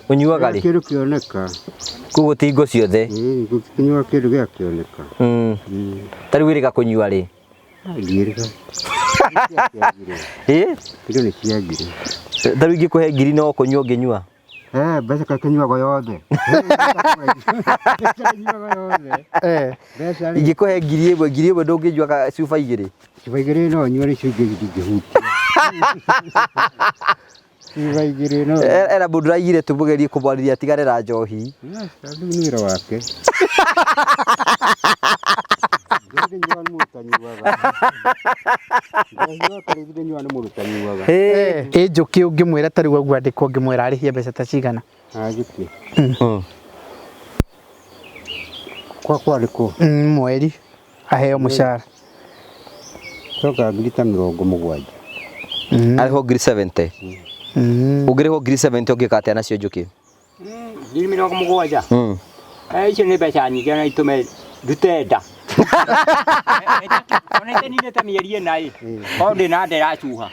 Ũnyuaga rĩ? Kĩndũ kĩoneka. Koguo ti hingo ciothe. Ĩĩ, gũtikĩnyuaga kĩndũ gĩakĩoneka. Ta rĩu wĩrĩga kũnyua rĩ? Ndiĩrĩga. Ĩ? Indo nĩ ciagire. Ta rĩu ingĩkũhe ngiri no kũnyua ũngĩnyua? Eh, mbeca kakĩnyuagwo yothe. Mbeca ĩnyuagwo yothe. Eh. Mbeca rĩ. Ingĩkũhe 1000, 1000 ndũngĩnyua cuba igĩrĩ? Cuba igĩrĩ no nyue rĩ, icio ingĩ ndingĩhutia. Cuba igĩrĩ no. Era mũndũ ũraigire tũmũgerie kũmwarĩria atigane na njohi. Rĩu nĩ wĩra wake. Njohi ndĩnyuaga nĩ mũndũ ũtanyuaga. Njohi yoka rĩngĩ ndĩnyuaga nĩ mũndũ ũtanyuaga. Ĩ njũkĩ ũngĩmwĩra ta rĩu aguo andĩkwo ũngĩmwĩra arĩhie mbeca ta cigana? Ah, njũkĩ. Kwa kwandĩkwo? Mweri aheo mũcara. Coka ngiri ta 70. Arĩhwo ngiri 70. Ũngĩrĩhwo ngiri 70 ũngĩka atĩa nacio njũkĩ? 70,000. Eh, icio nĩ mbeca nyingĩ na itũme ndute nda. Ona itaninĩte mĩeri ĩna ĩ, korwo ndĩ na nda ĩracuha.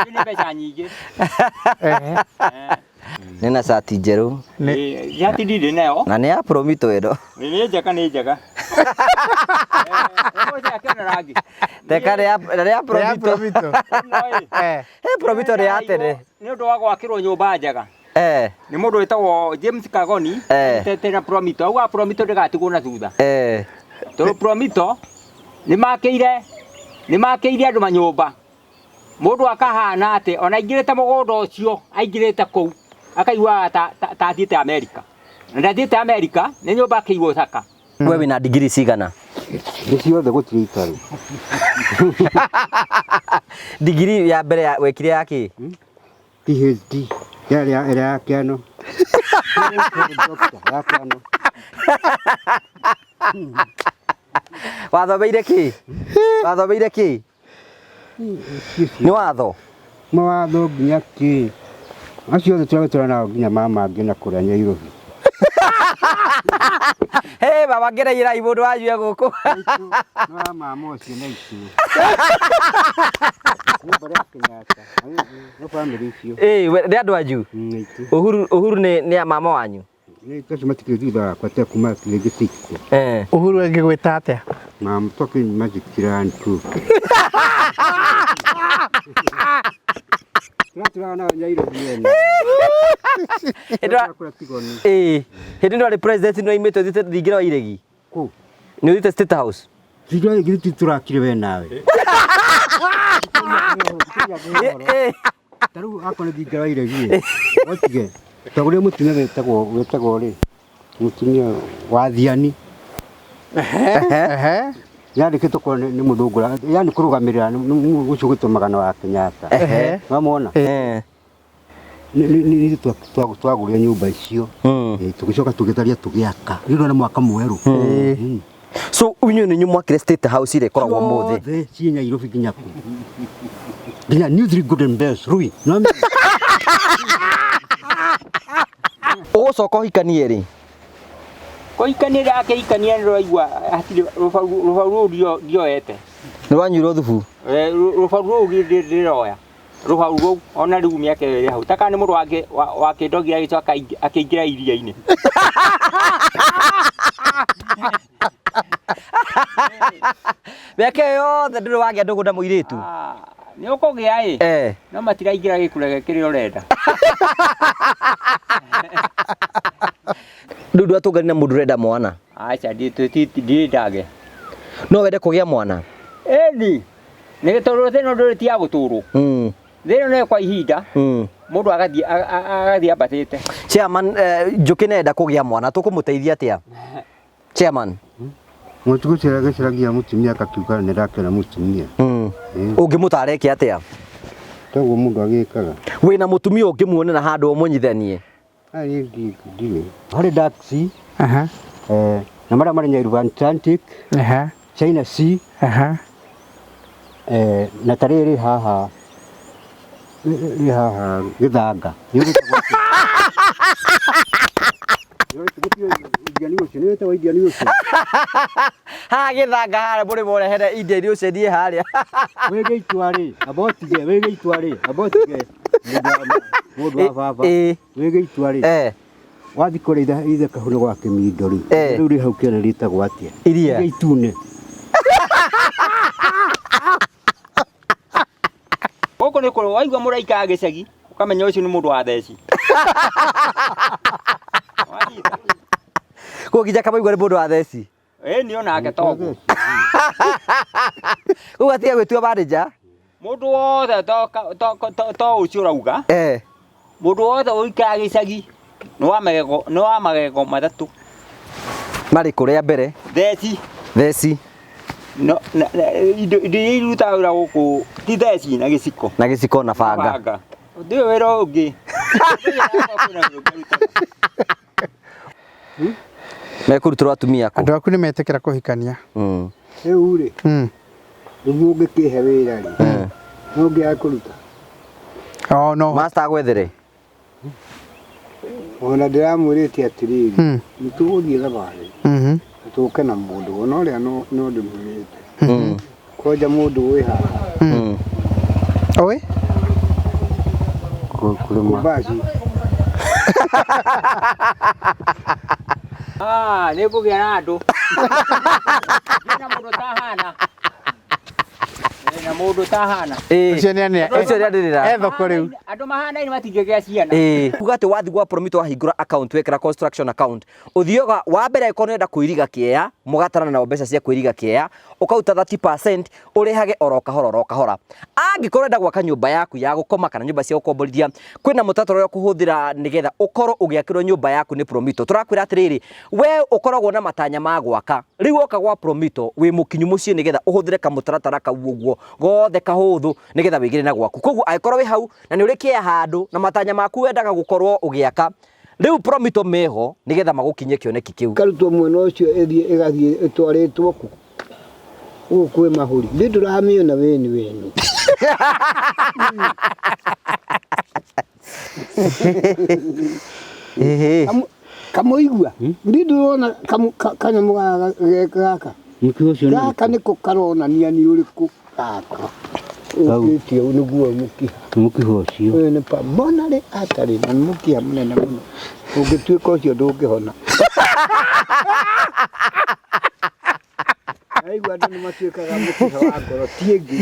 Icio nĩ mbeca nyingĩ. Nĩ na cati njerũ. Ĩ, Shati ndirĩ nayo. Na nĩ ya Promito ĩno. Nĩ njega nĩ njega. Eh, ũcio akĩona rangi. Teka nĩ ya na nĩ ya Promito. Promito. Ĩno ĩ, Eh, Promito nĩ ya tene. Nĩ ũndũ wa gwakĩrwo nyũmba njega. Nĩ mũndũ wĩtagwo James Kagoni tete na Promito. Auga Promito ndĩgatigwo na thutha. Tondũ Promito nĩ makĩire nĩ makĩire andũ manyũmba. Mũndũ akahana atĩ ona aingĩrĩte mũgũnda ũcio aingĩrĩte kũu akaiguaga ta ta athiĩte Amerika. Na ndathiĩte Amerika nĩ nyũmba akĩirwo thaka. We wĩna ndigiri cigana? Nĩ ciothe gũtirĩ itarĩ. Ndigiri ya mbere ya wekire ya kĩ? PhD ĩrĩa ĩrĩa ya kĩano. Doctor ya kĩano. Wathomeire kĩ? Wathomeire kĩ? Nĩ watho? Mawatho nginya kĩ. Acio othe tũragĩtũra nao nginya mama angĩ na kũrĩa Nyairobi. Hey, baba ngereire mũndũ wanyu e gũkũ. No ya mama ũcio na itũ. Nĩ mbarĩ ya Kenyatta. Nĩ bamĩrĩ icio. Ĩĩ, nĩ andũ anyu? Nĩ itũ. Uhuru Uhuru nĩ nĩ ya mama wanyu? Nĩ acio matikĩrĩ thutha wakwa te kuma rĩngĩ 60. Uhuru angĩgwĩta atĩa? I'm talking magic and true. Tũratũraga nao Nyairobi ene. Tũrakũra Tigoni. Ĩĩ, hĩndĩ ĩno arĩ president nĩ oimĩte ũthiĩte thingira wa iregi. Kũ? Nĩ ũthiĩte State House? Thingira githĩ tũrakire we nawe. Ta rĩu akorwo nĩ thingira wa iregi ĩ, otige. Twagũrire mũtumia wĩtagwo wĩtagwo rĩ, mũtumia wa Thiani. Ehe. Yandĩkĩtwo korwo nĩ mũthũngũ, yani kũrũgamĩrĩra ũcio ũgĩtwo magana wa Kenyatta. Wamwona? Nĩ twagũrire nyũmba icio, tũgĩcoka tũgĩtharia tũgĩaka. Rĩu nĩ mwaka mwerũ. So inyuĩ nĩ inyuĩ mwakire State House ĩrĩa ĩkoragwo ũmũthĩ? Ciothe ciĩ Nairobi nginya kũ? Nginya New Three Golden Bells, Rui. Ũgũcoka ũhikanie rĩ? Kũhikania ndakĩhikania nĩ ndĩraigua hatirĩ rũbaru rũbaru rũu ndioete. Nĩ wanyuirwo thubu? Rũbaru rũu ndĩroya. Rũbaru rũu ona rĩu mĩaka ĩyo ĩrĩ hau. Ta kana nĩ mũndũ wakĩndogire agĩcoka akĩingĩra iria-inĩ. Mĩaka ĩyo yothe ndũrĩ wagĩa ndũgũ na mũirĩtu? Nĩ ũkũgĩa ĩ, no matiraingĩra gĩkurege kĩrĩa ũrenda. Rĩu ndwatũngani na mũndũ ũrenda mwana? Aca, ndirĩ ndagĩa. No wende kũgĩa mwana? Ĩni, nĩ tondũ thĩ ĩno ndũrĩ ti ya gũtũrwo. Thĩ ĩno nĩ kwa ihinda, mũndũ agathiĩ agathiĩ ambatĩte. Chairman, Njũkĩ nĩ arenda kũgĩa mwana, tũkũmũteithia atĩa? Chairman. Mũtukũ ũcio agĩcaragia mũtumia akakiuga nĩ ndakĩona mũtumia. Ũngĩmũtara eke atĩa? Toguo mũndũ agĩkaga. Wĩna mũtumia ũngĩmuonera handũ ũmũnyithanie? Ndirĩ. Harĩ Dark Sea. Na marĩa marĩ Nairobi Atlantic. China Sea. Na ta rĩrĩ haha rĩ haha gĩthanga. Indian Ocean, nĩ wĩtagwo Indian Ocean. Haha gĩthanga harĩa mũrĩmo ũrehere Indian Ocean ĩ harĩa. Wĩ gĩitwa rĩ, amba ũtige, wĩ gĩitwa rĩ, amba ũtige. Mũndũ wa baba. Ĩĩ. Wĩ gĩitua rĩ. Eh. Wathiĩ kũrĩa ithe kahũrĩ gwa kĩmindo rĩ. Eh. Rĩu rĩ hau kĩara rĩtagwo atĩa? Iria. Iria itune. Gũkũ nĩ kũrĩ waigua mũraika gĩcagi ũkamenya ũcio nĩ mũndũ wa theci. Wanyita? Koguo nginya kamaigua nĩ mũndũ wa theci. Ĩĩ niĩ onake toguo. Koguo atiga gwĩtua manager. Mũndũ wothe to ũcio ũrauga. Eh. Mũndũ wothe ũikaraga gĩcagi nĩ wa magego matatũ. Marĩ kũrĩa mbere. Theci. Theci. No, indo iria irutaga wĩra gũkũ ti theci na gĩciko. Na gĩciko na banga. Ndiũĩ wĩra ũngĩ. Mekũrutĩrwo atumia kũ? Andũ aku nĩ metĩkĩra kũhikania. Rĩu rĩ, rĩu mũngĩkĩhe wĩra rĩ, no ngĩaga kũruta. Oh no. Master agwethere. Ona ndĩramwĩrĩte atĩrĩrĩ, nĩ tũgũthiĩ thabarĩ, na tũke na mũndũ ona ũrĩa no ndĩmwĩrĩte. Kwanja mũndũ wĩ haha. Oi? Kũbaci. Ah, nĩ ngũgĩa na andũ. Na mũndũ tahana. Na mũndũ tahana. Ũcio nĩ anĩ. Ũcio nĩ anĩrĩra. E thoko rĩu. Andũ mahanaine matingĩgĩa ciana. Ĩĩ. Uga atĩ wathiĩ gwa Promito wahingũra account wekĩra construction account. Ũthiaga wa mbere angĩkorwo nĩũrenda kũiriga kĩea, mũgatarana nao mbeca cia kũiriga kĩea, ũkaruta 30% ũrĩhage oro kahora oro kahora. Angĩkorwo ũrenda gwaka nyũmba yaku ya gũkoma kana nyũmba cia gũkomborithia, kwĩna mũtaratara ũrĩa ũkũhũthĩra nĩgetha ũkorwo ũgĩakĩrwo nyũmba yaku nĩ Promito. Tũrakwĩra atĩrĩrĩ, we ũkoragwo na matanya ma gwaka. Rĩu woka gwa Promito wĩ mũkinyu mũciĩ nĩgetha ũhũthĩre kamũtaratara kau ũguo gothe kahũthũ nĩgetha wĩgĩre na gwaku. Koguo angĩkorwo wĩ hau na nĩ ũrĩ kĩea handũ na matanya maku wendaga gũkorwo ũgĩaka, rĩu Promito meho nĩgetha magũkinyie kĩoneki kĩu. Karutwo mwena ũcio ĩthiĩ ĩgathiĩ ĩtwarĩtwo kũ? Gũkũ kwĩ mahũri. Ndĩ ndũramĩona weni wenu. Kamũigua? Ndĩ ndũrona kanyamũ gaka? Gaka nĩko karonania nĩ ũrĩkũ gaka. Ũkĩtie nĩguo mũkiha. Mũkiha ũcio. Ũyũ nĩ pulmonary artery na nĩ mũkiha mũnene mũno. Ũngĩtuĩka ũcio ndũngĩhona. Aigua andũ nĩ matuĩkaga mũkiha wa ngoro ti ĩngĩ.